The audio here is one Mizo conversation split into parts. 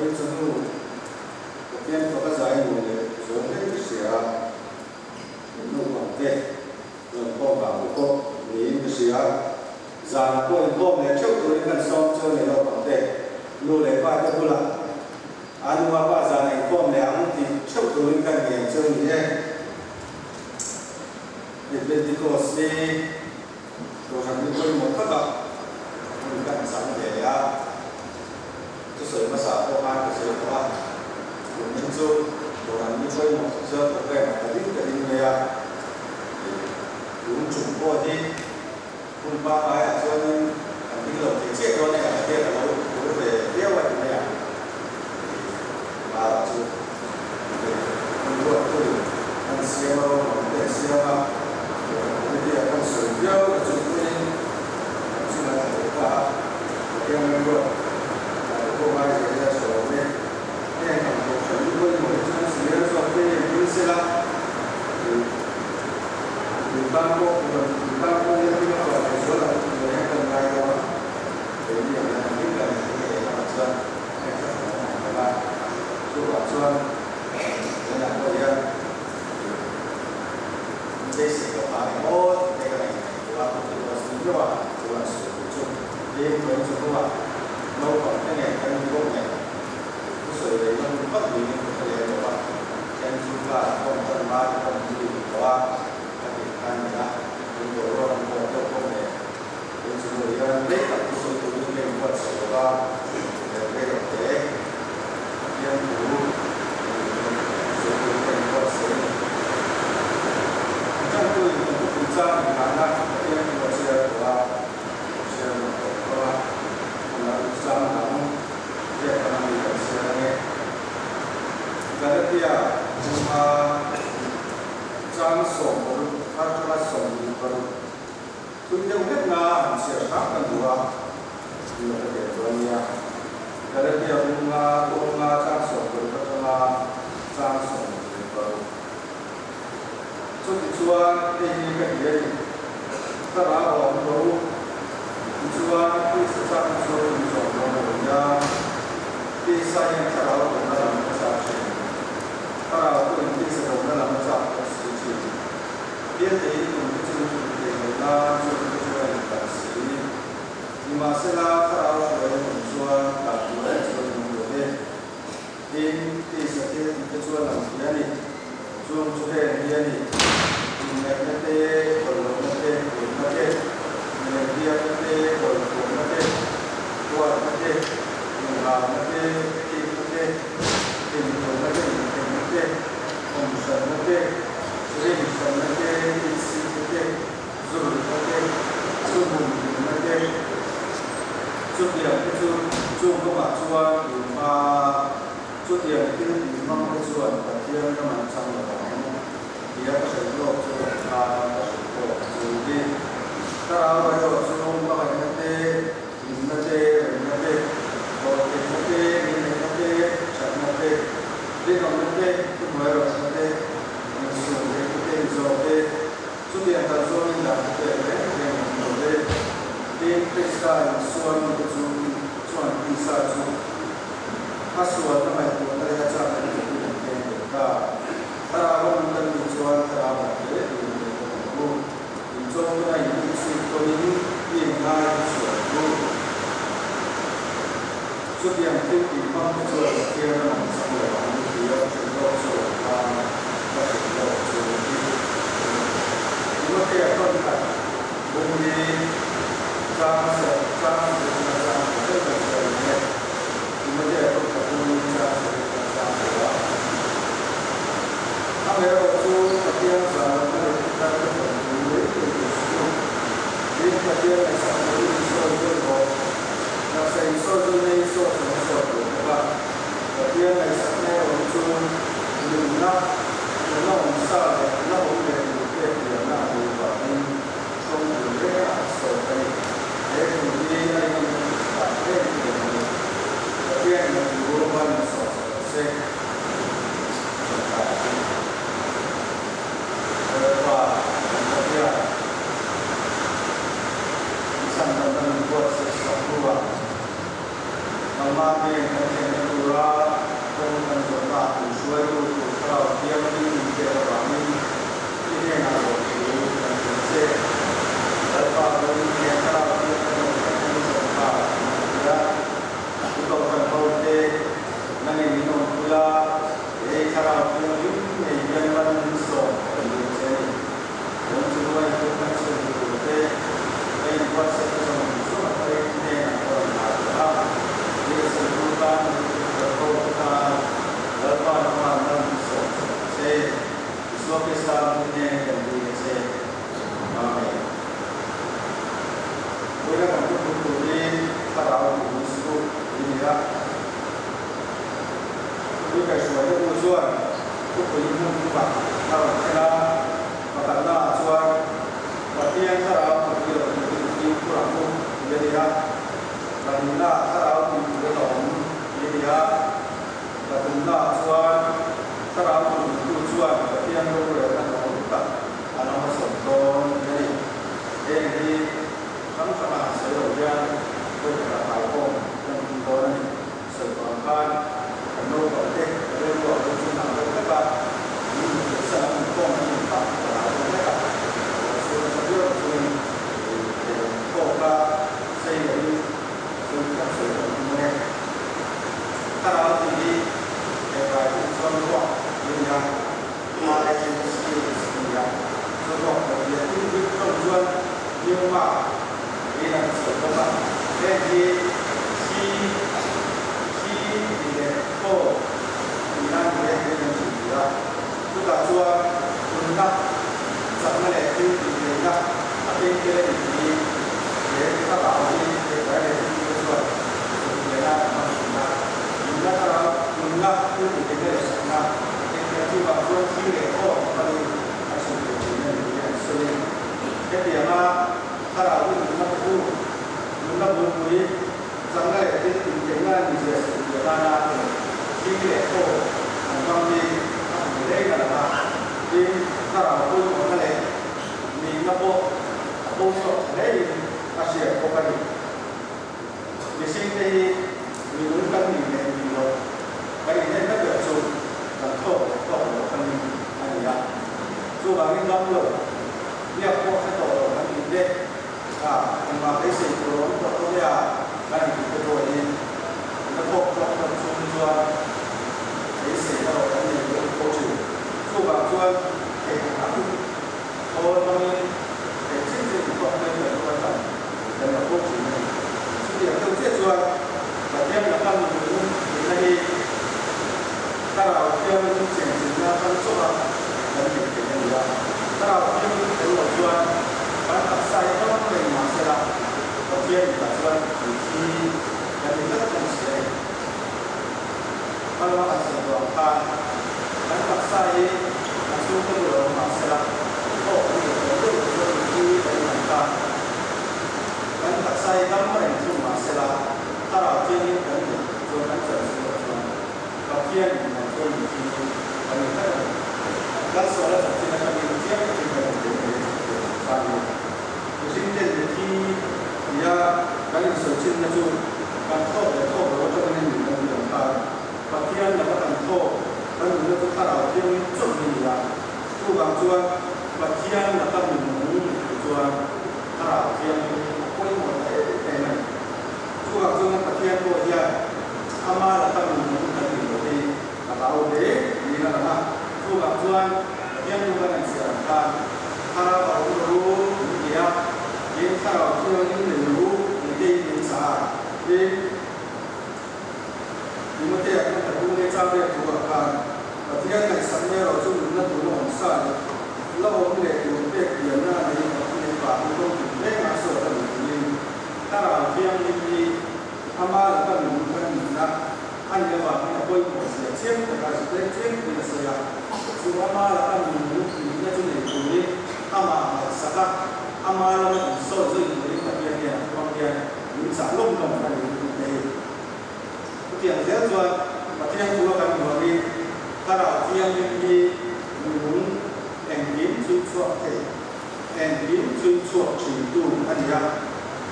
Vawiin chawhnu Pathian faka zai nuam leh zual hle ka hria a, min naupang te rawn khawm vang te pawh niin ka hria. Zanah pawh inkhawm leh theuh turin kan sawm chu a ni naupang te nu leh pa te bulah a nu a pa zanah inkhawm leh ang tih theuh turin kan ngen chu a ni e. Pentecost hi Kohhran hi pawimawh takah hun kan chang ve a, thusawi hmasa pawh khan ka sawi tawh a, tunlai chu Kohhran hi pawimawh social program a ta ding ta ding mai a, tun tum pawh hi hun pangaiah chuanin kan ding lo thei chiah dawn e, a hian a lo phur ve viau a ti mai ang tih chu hun ruattu an siam a, rawngbawl te an siam a. Committee-ah kan sawi viau a chung pawhin kan chungah a tha ta a, Pathian remruat a lo pawh ngai zel ila sawi awm e. Heng ang kohhran hi pawimawh hi chuan senior zawk te hian thil sela tui tan pawh tui tan pawh hian thil a chhuah leh zual ang tih mai hian kan ngai dawn a, keini ang hian engtin kan inhre ngei lamah chuan heng kha kan awm ang lo va, chuvang chuan tunah pawh hian Beisei loh vang emaw tih te ka ngaihtuah a, ti pawh zui deuh a, chu an sawi tur chu tlem chuan chu hnua naupang te nen kan ni bawk nen thusawi leh na hun vak niin ka hre lem lo a, then chu class pawm tan hma te pawh min zui tawh a, ka tih kha a ni a, tun boruak an pawh deuh bawk nen tun chu hnu hian rei tak thusawi turin ka inbuatsaih lo va, rei lo te Pathian thu sawi turin ka inbuatsaih a ni. Changtuin kan thupui chang inghahna Pathian thu a chhiar tawh a, a chhiar nawk tawh tawh a, tunah chu chang dang ziak dang a mi kan chhiar ange. Galatia chunga chang 16 atanga 26 thui deuh hlek na han chhiar hram kan duh a. Tih ka tel dawn nia. Galatia bunga kawnga chang 16 atanga chang 26. Chutichuan hei hi ka ti a ni, Thlarau a awm lo u. Tichuan Krista chak chu in zawm dawn lo nia. Krista hian thlarau dawmna lam a chak thin. Thlarau pawhin Krista dawmna lam a chak bawk si thin. Biate in tum te chu in tum thei lo nan chu te chu a indan si. Nimahsela, thlarau hruai an awm chuan dan tur em chuan an awm lo ve. Tin, tisa thil tih te chu a lang thei a ni. Chung chu heng hi a ni, Inngaihna te, kawlhlohna te, hlimna te, milem biakna te, kawlhphuahna te, huatna te, inralna te, thikna te, hlimtawlna te, inthenna te, awmhranna te, rinhranna te, insikna te, Zurhna te, thuhmun hlimna te, chutiang te chu chung kawngah chuan tun hma chutiang thil tih hmang te chuan Pathian ram an chang lo ang tia ka hrilh lawk chu an tan ka hrilh lawk chu hi. Thlarau erawh chu hmangaihna te, hlimna te, remna te, hlawhtlinna te, ngilneihna te, thatna te, rinawmna te, thuhnuairawtna te, insumtheihna te, inzawh te, Chutiang kal zawngin dan ka pek reng reng ang lo ve. Tin, Krista Isua mite chu chuan tisa chu a sualna ngaihtuahna leh a chakna te chu an keng ve ta. Thlarau a nung kan nih chuan thlarau ah hle tur leh bawk ang u. Inchawmtuna inbukchhip tawnin i inngai i chhuah ang u. Chutiang thil tih hmang te chuan Pathian ram an chang lo ang tia ka hrilh lawk chu a tan ka hrilh lawk chu hi. Timothea tawn khat bung hi chang serh chang sarih na chang khat deuh kan chhiar ang e. Timothea tawn khat bung hi chang sarih na chang khat a. Amaherawh chu Pathian zah lohna leh thar te tawn thu mai thei tur suh u. Tin, Pathian ngaihsak turin insawi zui rawh. Taksa insawi chu nei sawt lam a sawt lo bawk a, Pathian ngaihsakna erawh hi chu nunna, nunna awm sa leh la awm leh tur pek liamna a nih vangin tawng tur renga a sawt a ni. He thu hi a rinawm. Pathian thlarau thawkpui lo tur hi fimkhur ang u tih a ni a, pahnihnaah thlarau tih tur a awm tih a ni a, pathumnaah chuan thlarau tihduhtu chuan Pathian rorelna hnawm tak a lo hmasawn dawn tih a ni. Heng hi hrang hranga han sawi loh hian vawikhatah hlauhawm kan tum dawn a ni. Sawi vang khan kan naupangte rilruah pawh chu hnam deuh hlek a, min hmuh san an inkhawm an inphah chu ka hlau deuh hlek a, sual nasa viau chungin thawk a sei lohin chu kan sawi kan tum ang e. Thlarau tih hi Hebrai tawng chuan ruak tih a ni a, R-H-S a ni a, chu ruak tawng hi a tin Greek tawng chuan pneuma tiin an sawi bawk a, heng hi thli, thli tih leh thaw tihna a ni e tiin an chhun tih a, chutah chuan nunna, chakna leh thil tih theihna a keng tel a ni tih hi he thlarau hi Hebrai leh Greek te chuan chhunfiahna an hmang thin a, nunna thlarau, nunna, thil tih theihna leh chakna a keng tel chuvang chuan thli leh thaw hmangin a chhunfiah thin a ni tih hi an sawi a ni. Hetianga thlarau hi nunna petu, nunna bulpui, chakna leh thil tihtheihna a nihzia sawifiah nana thli leh thaw an hmang hi a hmu reng a lang a. Tin, thlarau pawimawhna leh nihna pawh a bo chhuak tha hlein a hriat bawk a ni. Mihringte hi minung kan nih leh nih loh kan inenna ber chu kan thawk leh thawk loh atangin a ni a. Chuvangin dam lo, biak pawh hre tawh lo kan nih te kha engmah beisei tur a awm tawh lo nia kan intih te pawhin na thawk tawk tawk chung chuan beisei erawh kan nei deuh fo thin. Chuvang chuan theih ang thawl hmangin theih chin chin thawk mai kan tum atang kan la fo thin a ni. Chutiang deuh chiah chuan Pathian laka minung nihna hi Thlarau Thianghlim chengchilhna atang chauha kan neih theih a ni a. Thlarau Thianghlim tel lo chuan kan taksa hi dam reng mah sela Pathian mitah chuan mitthi kan ni tlat thung si a ni. Hmalama kan sawi tawh ang khan kan taksa hi a chhungte bulah awm mah sela thawk kan neih tawh deuh chuan mitthi kan ni ang khan kan taksa hi dam reng thung mah sela Thlarau Thianghlim kan neih chuan kan chan si loh chuan Pathian inhmuh chuan mitthi kan ni tlat a ni. Lalsuala chanchin atangin chiang takin kan hmu thei mai a ni tih a ni. Mihringten mitthi tia kan insawi thinna chu kan thawk leh thawk lo atangin a ni kan tih ang khan Pathian laka kan thawk kan nunna chu Thlarau Thianghlim chauh hi a ni a. Chuvang chuan Pathian laka minung ni tur chuan Thlarau Thianghlim hi a pawimawh ta em em a ni. Chuvang chuan Pathian pawh hian ama laka minung kan nih loh hi a hlau hle niin a lang a. Chuvang chuan Pathian nu kan han chhiar ang khan Thlarau a awm ru min ti a, tin Thlarau Thianghlim nei ru tih te hi min chah a. Tin, Timothea khan ka tung leh chang riat thu ah khan Pathian ngaihsakna erawh chu nunna tur la awm sa leh la awm leh tur pek pianna a nei Pathian pa hi kawng tin rengah sawt a ni tiin Thlarau Thianghlim hi ama laka minung kan nihna a nih avangin a pawimawh zia chiang taka zirlai chiang takin a sawi a. Chu ama laka minung nihna chu nei turin amah ngaihsak a, ama lama insawi zui turin Pathian hian a hmang hian min chah lawm lawm a ni tih te hi. Chutiang zel chuan Pathian thu a kan hmuh angin Thlarau Thianghlim hi minung engkim chhui chhuak thei, engkim chhui chhuak thintu a ni a.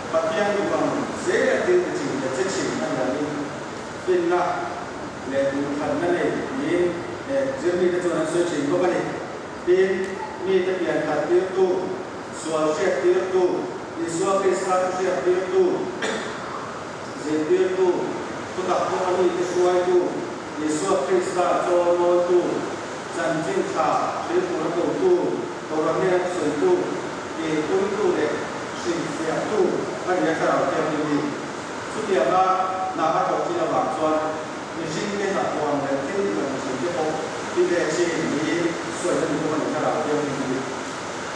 Pathian duh ang zela thil ti thin leh che thin a ni angin finna leh duhthanna nei niin zirmite chuan an sawi thin bawk a ni. Tin, mite pian khat tirtu, sual hriat tirtu, Isua Krista thu hriat tirtu, zirtirtu, thutak pawh a mite hruaitu, Isua Krista chawl mawitu, chanchin tha thil tura kotu, Kohhran sawitu, tihpuitu leh hrilhfiahtu a ni a Thlarau Thianghlim hi. Chutianga hna a thawk thin avang chuan mihringte hnathawh ang leh thil tih ang thin te pawh ti ve thin niin sawi a ni bawk a ni Thlarau Thianghlim hi.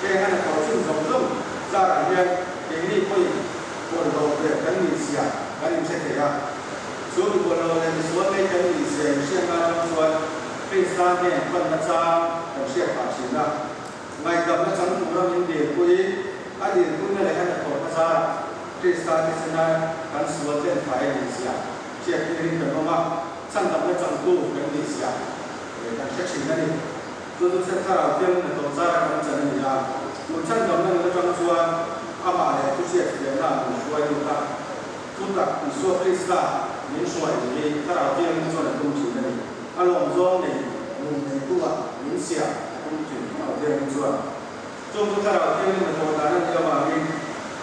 Heng a hnathawh chin zawng zawng zarah hian keini pawhin bawlhhlawh ve kan nih zia kan inhre thei a. Chu mi bawlhhlawh leh misual nei kan nih zia inhriatna atang chuan Krista hnen panna chang kan hriat phah thin a. Ngaihdamna chang tura min dilpuiin A dinhmunna leh a hnathawhna zarah Krista thisena kan sual tlenfai a nihzia hriattirin kan awm a, chhandamna changtu kan nihzia kan hre thin a ni. Chu chu Thlarau Thianghlim hnathawh zara kan chan a ni a, chu chhandamna nun atang chuan amah leh a thuhriatfiahna min hruai lut a, thutak Isua Krista min hruai tih hi Thlarau Thianghlim chuan a tum thin a ni. A lawmzawng nei nun neitu-ah min siam a tum thin Thlarau Thianghlim chuan. Chung chu Thlarau Thianghlim hnathawh dan a nih avangin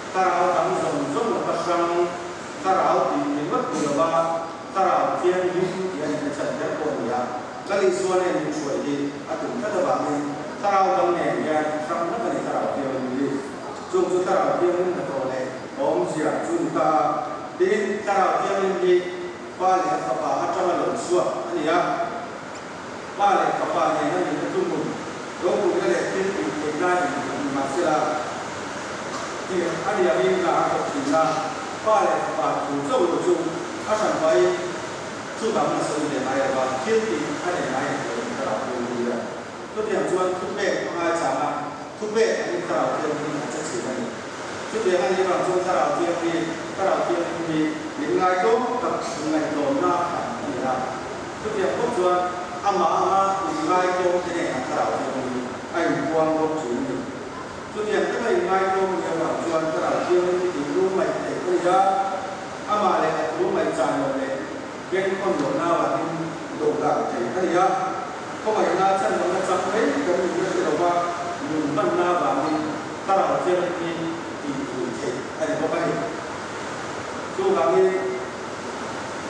Thlarau dang zawng zawng laka hrang Thlarau tih ringawt ni lova Thlarau Thianghlim tih a nihna chhan kher pawh a ni a. Lal Isua nen min hruai hi a tum tlat avangin Thlarau dang nen hian hrang hlak a ni Thlarau Thianghlim hi. Chung chu Thlarau Thianghlim hnathawh leh awmzia chu ni ta a. Tin, Thlarau Thianghlim hi Pa leh Fapa atanga lo chhuak a ni a. Pa leh Fapa nen a nihna chu hmun ropuina leh thil tih theih lai in hmuh ni mah sela, tih a ni angin hna a thawk thin a, Pa leh Fapa thu chauh lo chu a hran pahin thu dang a sawi ve ngai lo va, thil tih a nei ngai hek lo in Thlarau Thianghlim hian. Chutiang chuan thupek a ngaichang a, thupek angin Thlarau Thianghlim a che thin a ni. Chutiang a nih avang chuan Thlarau Thianghlim, Thlarau Thianghlim hi min ngaitlawm tak ngaihtlawmna khat a ni a. Chutiang bawk chuan amah anga inngaitlawm te hnenah Thlarau Thianghlim a inpuang bawk thin a ni. Chutiang taka inngaitlawm a nih avang chuan Thlarau Thianghlim hi tih ngaih theih a ni a, amah leh a thu ngaihchan loh leh bengkhawn lohna avangin dawhdan theih a ni a. Khawngaihna chhandamna chak mai kan nunna hre lova nun hmanna avangin Thlarau Thianghlim hi tih lui theih a ni bawk a ni. Chuvangin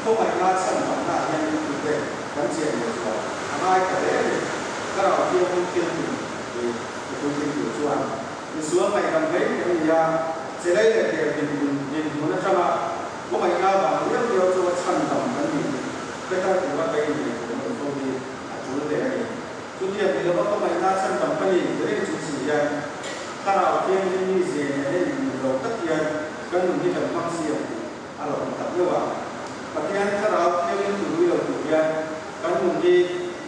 khawngaihna chhandamna ah hian ringtute kan chian leh zual a ngai ta hle a ni. Thlarau Thianghlim thil tum hi i puitling tur chuan misual ngaihdam mai kan ni a, chelei leh der dinhmun dinhmun atanga khawngaihna avang liau liau chu a chhandam kan ni tih hre thar tura ka inngaihtuah nawn fo hi a tul hle a ni. Chutiang ni lova khawngaihna chhandam ka ni ti reng chung si hian Thlarau Thianghlim mi ze nen a inmil lo tak hian kan nun hi kan hmang si ang tih a lo awm tak deuh a. Pathian Thlarau Thianghlim tu lui lo tur hian kan nun hi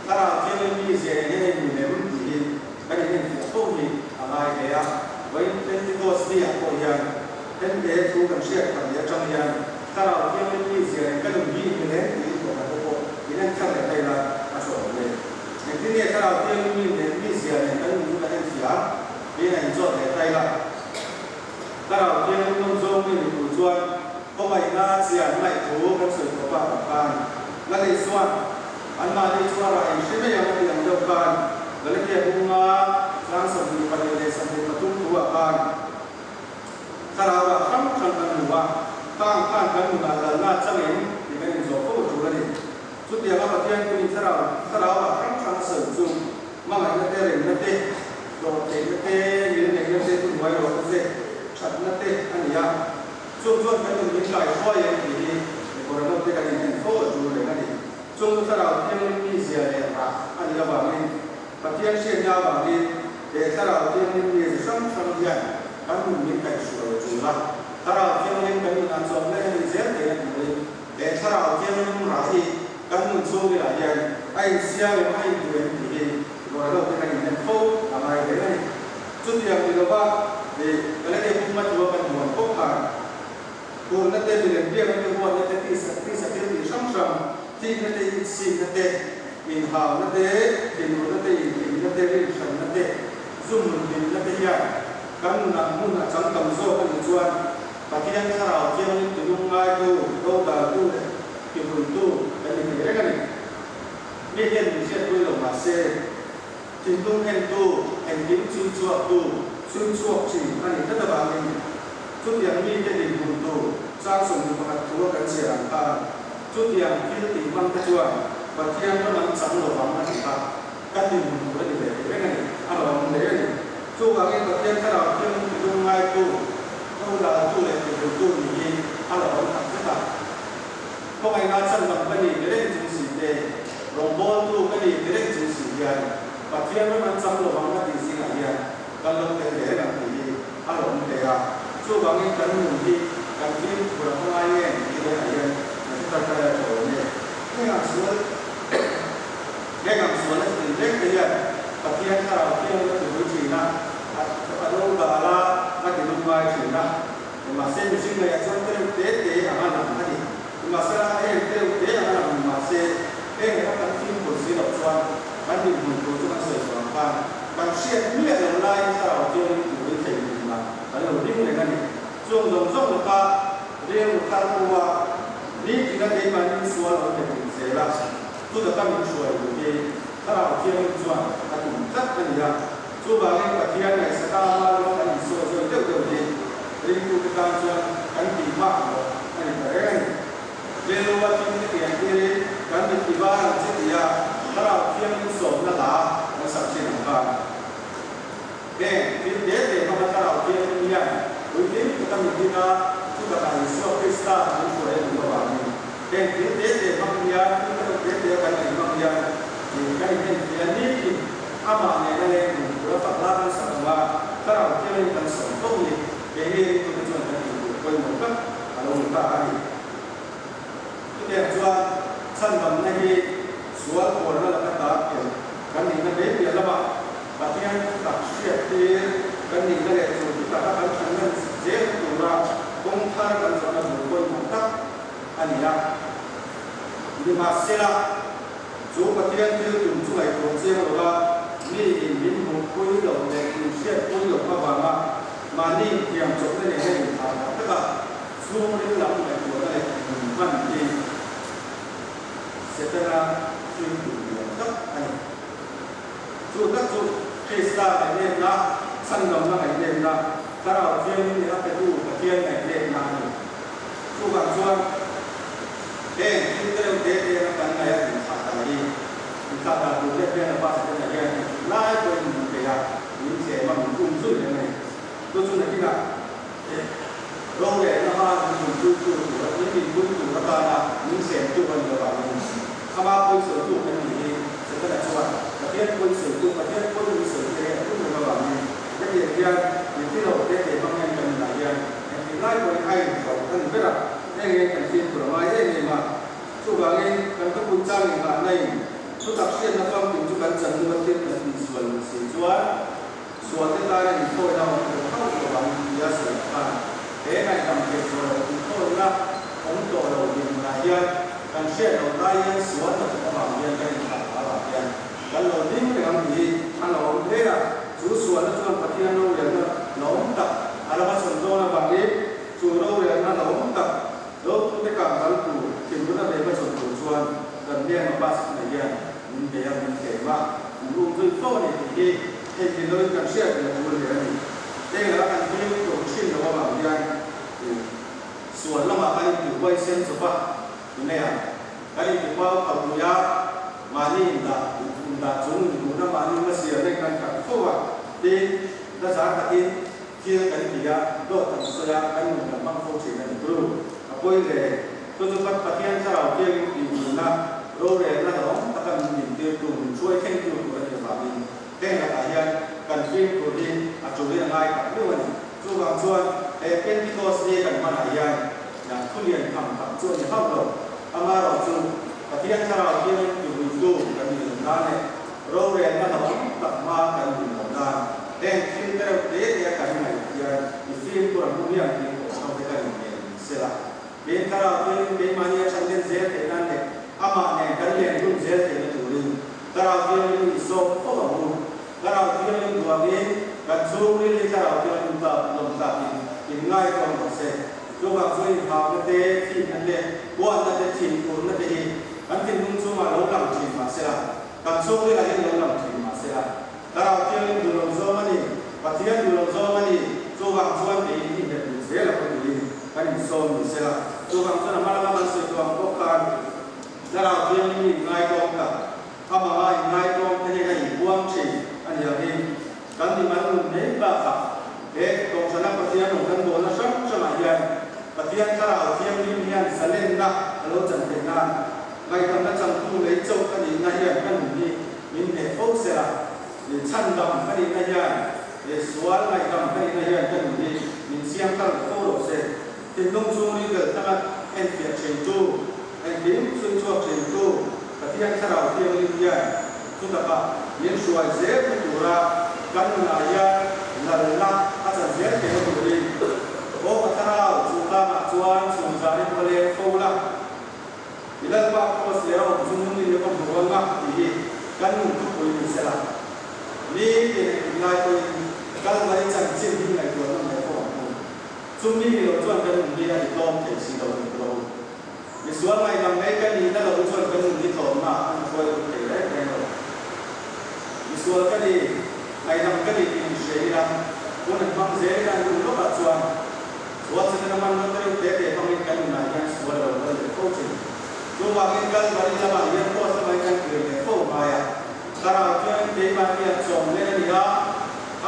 Thlarau Thianghlim mi ze nen hian a inmil em tih hi kan inenfiah fo hi a ngai hle a. Vawiin Pentecost ni ah pawh hian hente thu kan hriat khat leh atang hian Thlarau Thianghlim mi zia nen kan nun hi inmil em tiin kohhran te pawh inenthar leh ta ila a tha awm le. Engtin nge Thlarau Thianghlim mi nen mi zia nen kan nun chu kan enfiah a? tiin a inzawt leh ta ila. Thlarau Thianghlim nawm zawng mi ni tur chuan khawngaihna chian ngaihthu kan sawi tawh bak ang khan Lal Isua'n anmahni chu a rah in hre mai ang a tih ang deuh khan Galatia bunga tlang 22 leh 23 thu ah khan Thlarau rah hrang hrang kan hmu a, khang khan kan nunah lalna changin tih kan inzawh fo a tul a ni. Chutianga Pathian puiin thlarau thlarau rah hrang hrang a sawi chu hmangaihna te, remna te, dawhtheihna te, milneihna te, thuhnuai rawhna te, thatna te a ni a. Chung chuan kan nun min tlai hruai em tih hi Mikorano te kan inhen fo a tul reng a ni. Chung chu thlarau thianghlim mizia leh rah a nih avangin Pathian hriatna avangin he thlarau thianghlim mizia hrang hrang hian kan nun min kaihhruai a tul a. Thlarau thianghlim kan nunah chawmna hi a ni zel theihna turin He thlarau thianghlim rah hi kan nun chhungrilah hian a insiam em a intu em tih hi ruahlo te kan inlen fo a ngai reng a ni. Chutiang ni lova ih Galatia pumma tua kan hmuh ang bawk khan hurna te, milem biakna te, huatna te, tisa tisa thil tih hrang hrang, thihna te, itsikna te, inhauna te, thinurna te, inhlimna te, rinhranna te, zumnun hlimna te hian kan nunah hmun a chang tam zawk a nih chuan Pathian Thlarau Thianghlim tilung ngaitu, dodaltu leh tihruitu kan ni thei reng a ni. Mi hian min hriatpui lo mah se, thinlung entu, engkim chhui chhuaktu, chhui chhuak thin a nih tlat avangin chutiang mite dinhmun tur chang 21 thu a kan chhiar ang khan chutiang thil tih hmang te chuan Pathian ram an chang lo vang a ti kha kan dinhmun tur a ni ve thei reng a ni, a lo awm hle a ni. Chuvangin Pathian Thlarau Thianghlim tilung ngaitu, Dodaltu leh tihultu nih hi a lo awm tak zet a. Khawngaihna chhandam ka ni ti reng chung si te, rawngbawltu ka ni ti reng chung si hian Pathian ram an chang lovang a tih zingah hian kan lo tel ve reng ang tih hi a lo awm hle a. Chuvangin kan nun hi kan fimkhur a hmangai em tih lehah hian kan hre thar thar a tha awm e. Heng ang sual heng ang sual a ti reng te hian Pathian Thlarau Thianghlim a tihul thin a, a dodal a, a ti lung. Mahse, mihring ngaihah chuan tereuh te te anga lang a ni. Nimahsela, heng tereuh te anga lang ni mahse, heng laka kan fimkhur si loh chuan kan dinhmun tur chu kan sawi tawh ang khan kan hriat miah lo laiin thlarau thianghlim turin thei dinhmunah kan lo ding reng a ni. Chung zawng zawng laka rilru thar pu a, nitina keimahni sual lo pe tum zel a, chutaka min hruai duh hi Thlarau Thianghlim chuan a tum tlat a ni a. Chuvangin Pathian ngaihsaka ama rawng kan insawi zawi deuh deuh hi ringtute tan chuan kan tih mak loh a ni ta reng a ni. Rilru a thim te tiang tirin kan mitthi var ang che tia Thlarau Thianghlim sawmna hla kan sak thin ang khan. Heng thil te te hmanga Thlarau Thianghlim hian puitling taka min din a, chutakah Isua Krista min hruai a duh avangin heng thil te te hmang hian, thil te te te a kan ngaih hmang hian kan inentir a nitin amah nena leng dun tura fak la kan sak ang a, Thlarau Thianghlim kan sawm fo hi keini ringtute chuan kan tih tur pawimawh tak a lo ni ta a ni. Chutiang chuan chhandamna hi sual pawlna laka tar tel kan nihna mai piah lamah Pathian thutak hriat tir kan nihna leh chu thutaka kan thanlen zel tura kawng thar kan zawhna bul pawimawh tak a ni a. Nimahsela, chu Pathian thil tum chu ngaihtuah chiang lova mi in min hmuhpui loh leh min hriatpui loh avanga mahni thiam chawpna nena inthah tak taka chhungril lam ngaihtuahna leh nun hman hi Setana thil tum lian tak a ni. Chu tak chu Krista ngaihnepna, chhandamna ngaihnepna, Thlarau Thianghlim leh a petu Pathian ngaihnepna a ni. Chuvang chuan heng thil te reuh te te anga kan ngaih a inthlah dan hi, inthlah dan tur te hian a bus te na hian engtik lai pawhin min bei a, min thlem a, min um zui reng a ni. Chu chu nakinah rorelna hma min dinpui tu tur, min dinpui tur atana min thlem tu a nih avangin ama pawisawitu kan nih hi Setana chuan Pathian pawisawitu, Pathian pawi min sawi tir hi a tum reng avangin hetiang hian mitthi lo te te hmang hian kan nunah hian engtik lai pawhin a inhrawlh a ni ber a, heng hian kan fimkhur a ngai em em a. Chuvangin kan thupui chang inghahna in thutak hriatna famkim chu kan chan hnu a thil kan tihsual ni si chuan, Sualte tana inthawina awm tawh hauh lo ang tia sawi khan he ngaihdam theih tawh loh inthawina awm tawh lo dinhmunah hian kan hriat loh lai hian sual hnathawk avang hian kan inthlah ta avang hian kan lo ding reng ang tih hi a lo awm hle a. Chu sualna chuan Pathian rorelna la awm tak a la hmachhawn dawn avangin chu rorelna la awm tak lotute kang kal tur thinluna ve hmachhawn tur chuan kan hmelma pass nei hian min bei a, min thlem a, min um zui fo a ni tih hi theihnghilh loin kan hriat reng a tul hle a ni. Heng laka kan hlim tur thin loh avang hian sual lamah kan inti huaisen chawp a, tunei ang kan inti pau khalh lui a, mahni indah indah chung inhmuhna mahni hmasialna in kan khat fo a, tin hlazar takin thil kan ti a, dawt kan sawi a, kan nun kan hmang fo thin a ni turu. A pawi hle. Chu chu Pathian Thlarau Thianghlim tihhmunna rorelna hlauhawm taka min dintirtu, min hruai thlengtu tur a nih avangin heng lakah hian kan fimkhur hi a tul in a ngai tak meuh a ni. Chuvang chuan he Pentecost ni kan hmanah hian thu lian tham tak chu a ni hauh lo. Amaherawh chu Pathian Thlarau Thianghlim tihuitu kan nih loh nan leh rorelna hlauhawm tak hma kan din loh nan heng thil te reuh te te a kan ngaih hian i fimkhur ang hmu hian tih pawh ho te kan inngen sela. Tin, Thlarau Thianghlim keimahni a chhan len zel theih nan leh amah nen kan len dun zel theihna turin Thlarau Thianghlim i sawm fo ang u. Thlarau Thianghlim duangin kan chhungril hi Thlarau Thianghlim tlak lawm tlakin inngaihawm rawh se. Chuvang chu inhauna te, thihna te, huatna te, thinurna te hi kan thinlung chungah lo lang thin mah sela, kan chhungrilah hian lo lang thin mah sela, Thlarau Thianghlim duh lo zawng a ni, Pathian duh lo zawng a ni, chuvang chuan keiin i nghet duh zel a paw tiin kan insawm ni sela. Chuvang chuan a hma lama kan sawi tawh ang bawk khan Thlarau Thianghlim hi inngaitawm tak, amanga inngaitawm te hian a inbuang thin a ni angin kan mi mal nun mai bakah he Kohhrana Pathian rawn kan bawlna hrang hrangah hian Pathian Thlarau Thianghlim hian zalenna a lo chan theih nan ngaihdamna changtu lei chauh a nihna hian ka nun hi Min hneh fo sela, min chhandam ka nihna hian leh sual ngaihdam ka nihna hian ka nun hi min siam thar leh fo lo se. Thinlung chhungril bel thanga enfiah thintu, engkim chhui chhuak thintu Pathian Thlarau Thianghlim hian thutakah min hruai zel na tura kan nunah hian lalna a chan zel theihna turin Aw ka Thlarau chu. Chumi ni lo chuan kan nun hi a itlawm thei si lo ni rawh u. Misual ngaihdam mai ka nihna lo chuan kan nun hi tlawmna a hruai lut thei reng reng lo. Misual ka ni, ngaihdam ka ni tih inhria ila, hun an hmang zel ila an duh lawkah chuan sual chhan a man lo te reuh te te hmangin kan nunah hian sual a lo kal leh fo thin. Chuvangin Kalvari lamah hian post lamah hian kan kir leh fo ngai a, Thlarau chuan keimahni a chawm len a ni a,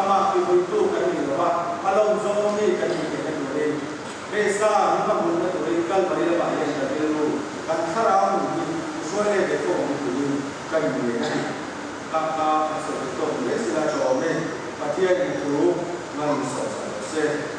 amah tibuitu kan ni lo va, a lawm zawng mi kan ni theihna turin. Krista ram a hmunna turin Kalvari lamah hian ka rilru kan thlarau nun hi i hruai let leh fo ang tiin ka inleng a ni. Kha kha a sawi tawk hle sila tha awm e, Pathianin thu man min sawh chak lo se.